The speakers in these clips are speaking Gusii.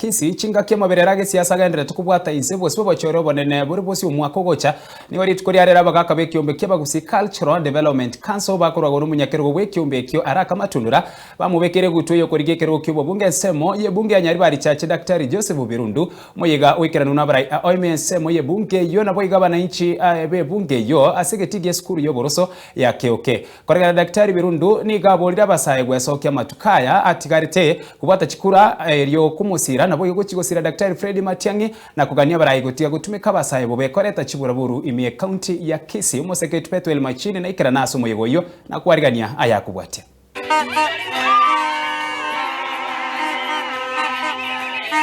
Kisii, chingaki amaberera agesiasa agendererete kobwata inse bosio obochore obonene bore bosio omwaka ogocha. Nigo rituko riarero abagaka b'ekiombe ki'Abagusii Cultural Development Council bakorwa igoro omonyakerogo bw'ekiombe ekio Araka Matundura bamobekeire egutwa ey'okorigia ekerogo ki'obobunge ensemo y'ebunge ya Nyaribari Chache Daktari Joseph Birundu Omoyega oikeranwe nabarai aoime ensemo y'ebunge eyio naboigo abananchi b'ebunge eyio ase egetii gi'esukuru y'oboroso ya Keoke. Koreng'ana na Daktari Birundu nigo aborire abasae gwesokia amatuko aya atigarete kobwata chikura erio komosira naboigo gochia gosira Daktari Fred Matiang'i na kogania abarai gotiga gotumeka abasae bobe koreta chiburaburu ime y'ecounty ya Kisii. Omoseketi Pethuel Machini naikerana ase omoyega oyio na kwarigania ayakobwatia.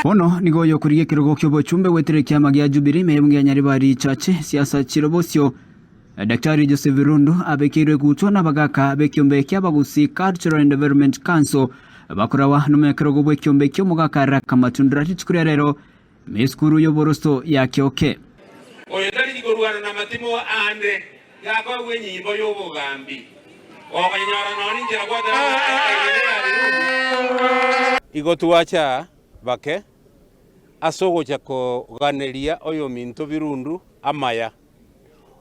Bono nigo oyokorigia ekerogo ki'obochumbe goetera ekiama gia Jubilee ime y'ebunge ya Nyaribari Chache siasa chire bosio. Daktari Joseph Birundu abekeirwe egutwa n'abagaka b'ekiombe ki'Abagusii Cultural and Development Council bakorawa nomonyakerogo bw'ekiombe ekio omogaka Raka Matundura rituko ria rero ime y'esukuru y'oboroso ya Keoke. Oyo tari korwana namatimo ande, gakoegwa enyimbo y'obogambi, okonyenyora nonya inchera gwatera ng'a eye neya Birundu. Igo twacha bake ase ogocha koganeria oyominto Birundu amaya.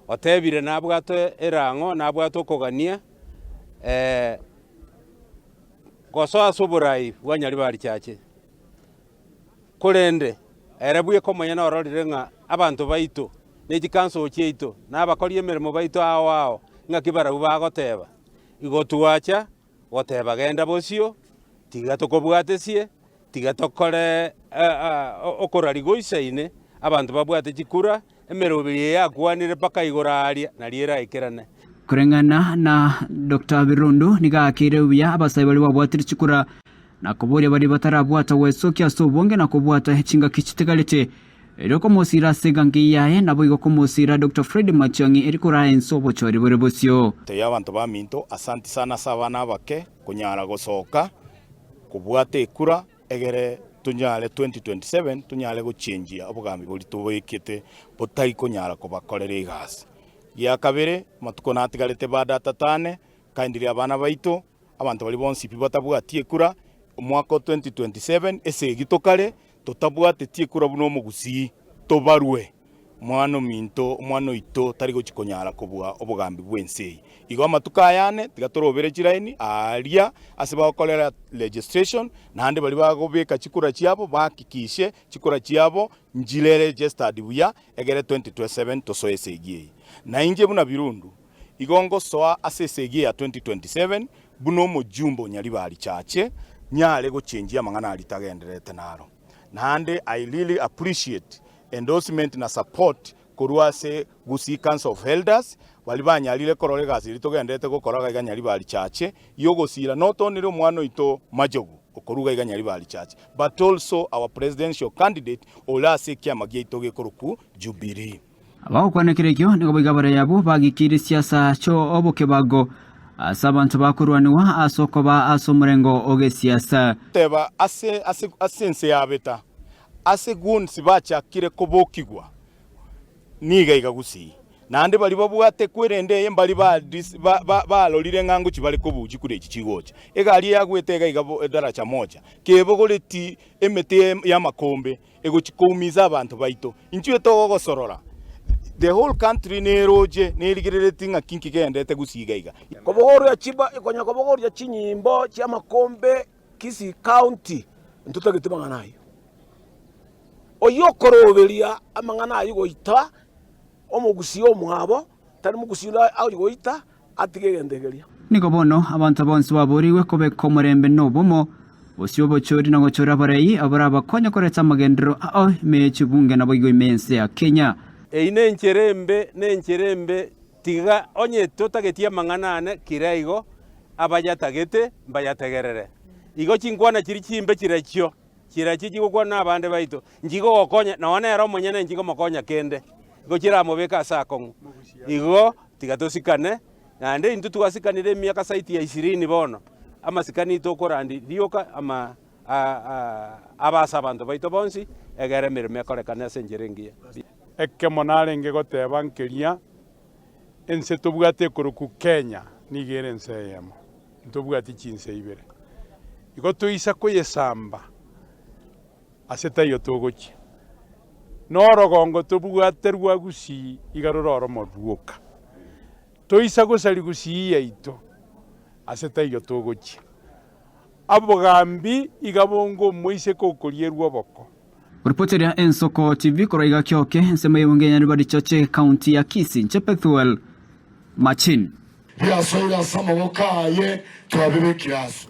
Otebire nabwate erang'o, nabwate okogania, gosoa ase oborai bwa Nyaribari Chache. Korende ere bweka omonyene ororire ng'a abanto baito, ne chikanso chiaito, na abakori emeremo baito ao ao, ng'aki barabwo bagoteba. Igo twacha goteba genda bosio, tiga tokobwatesie, Tiga tokore okoraria goisaine, abanto babwate chikura, emeroberi eye yakwanire mpaka igoro aaria, nario eraikerane. Koreng'ana na Doctor Birundu nigo aakeire buya abasae baria babwatire chikura na koboria baria batarabwata gwesokia ase obonge na kobwata chingaki chitigarete erio komosira ase egangi yaye naboigo komosira Doctor Fred Matiang'i eri koraa ense obochori bore bosio. Tebia abanto baminto, Asanti sana ase abana abake konyara gosoka Kobwata ekura egere tonyare 2027 tonyare gochenjia obogambi boria tobekete botari konyara kobakorera egasi. Gia kabere, amatuko natigarete bado atatane, kindly abana baito, abanto baria bonsi pi batabwati ekura, omwaka o 2027 esegi tokare totabwateti ekura buna omogusii, tobarwe. Omwana ominto, omwana oito tari gochia konyara kobua obogambi bw'ense eye. Igo amatuko aya ane, tiga torobere chilaini aaria ase bagokorera registration, naende baria bagobeka chikura chiabo bahakikishe chikura chiabo nchire registered buya egere 2027 tosoe esegi eye. Na inche buna Birundu, igo ngosoa ase esegi eye ya 2027 buna omojumbe o Nyaribari Chache, nyare gochenjia amang'ana aria tagendererete naro. Naende I really appreciate endorsement na support korwa ase Gusii Council of Elders baria banyarire korora egasi eria togenderete gokora iga iga Nyaribari Chache yogosira not only omwana oito Majogu okoruga iga Nyaribari Chache but also our presidential candidate ore ase ekiama giaito gekorokwu Jubilee. Abagokwana ekero ekio nigo boigo abarai abwo bagikeirie siasa chi'obokebago ase abanto bakorwanigwa ase okoba ase omorengo o gesiasa. Teba ase ase ase ense ya Beta, ase gwonsi bachakire kobokigwa niga iga gusii, naende baria babwate kwerende eye mbari barorire ng'a ngochia bare kobuchia chikura echi chigocha. Egari eyagwete iga iga daraja moja, kebogoreti emete y'amakombe egochia koumiza abanto baito. Inchuo togogosorora, the whole country neroche nerigerereti ng'aki nki kegendete gusii iga iga. Kobogoria chiba, konya kobogoria chinyimbo chi'amakombe Kisii County ntotagete mang'ana ayio. Oyio okoroberia amang'ana ayio goita omogusii omwabo, tari mogusii onde agochia goita atige egento ekeria. Nigo bono abanto bonsi baboorigwe kobeka omorembe na obomo, bosio obochori na gochora abarai aborabakonye koreta amagenderero ao ime ye chibunge naboigo ime y'ense ya Kenya. Eyio nenchera embe, nenchera embe, tiga onye totageti amang'ana ane kira igo, abayatagete mbayategerere. Igo chinkwana chiria chimbe chirachio, chirachio chigokwana nabande baito, nchigogokonya, nonya nere omonyene nchigomokonya kende, igo chiramobeke ase akong'u. Igo tiga tosikane, naende intwe twasikanire emiaka zaidi ya ishirini bono, amasikani tokorandi rioka ama abe ase abanto baito bonsi, egere emeremo ekorekane ase enchera engiya. Ekemo narenge goteba nkeria, ense tobwate ekorokwa Kenya nigo ere ense eyemo, ntobwati chinse ibere. Igo toisa koyesamba. Ase taiyo togochia, norogongo tobwate rwa Gusii iga rore oromo rwoka. Toisa gosaria Gusii yaito, ase taiyo togochia. Abogambi iga bonge omoiseke okorierwa oboko. Oripoteria Ensoko TV korwa iga Kioke, ensemo y'ebunge ya Nyaribari Chache, County ya Kisii, inche Pethuel Machin. Biasoire ase amaboko aye, twabibekire aase.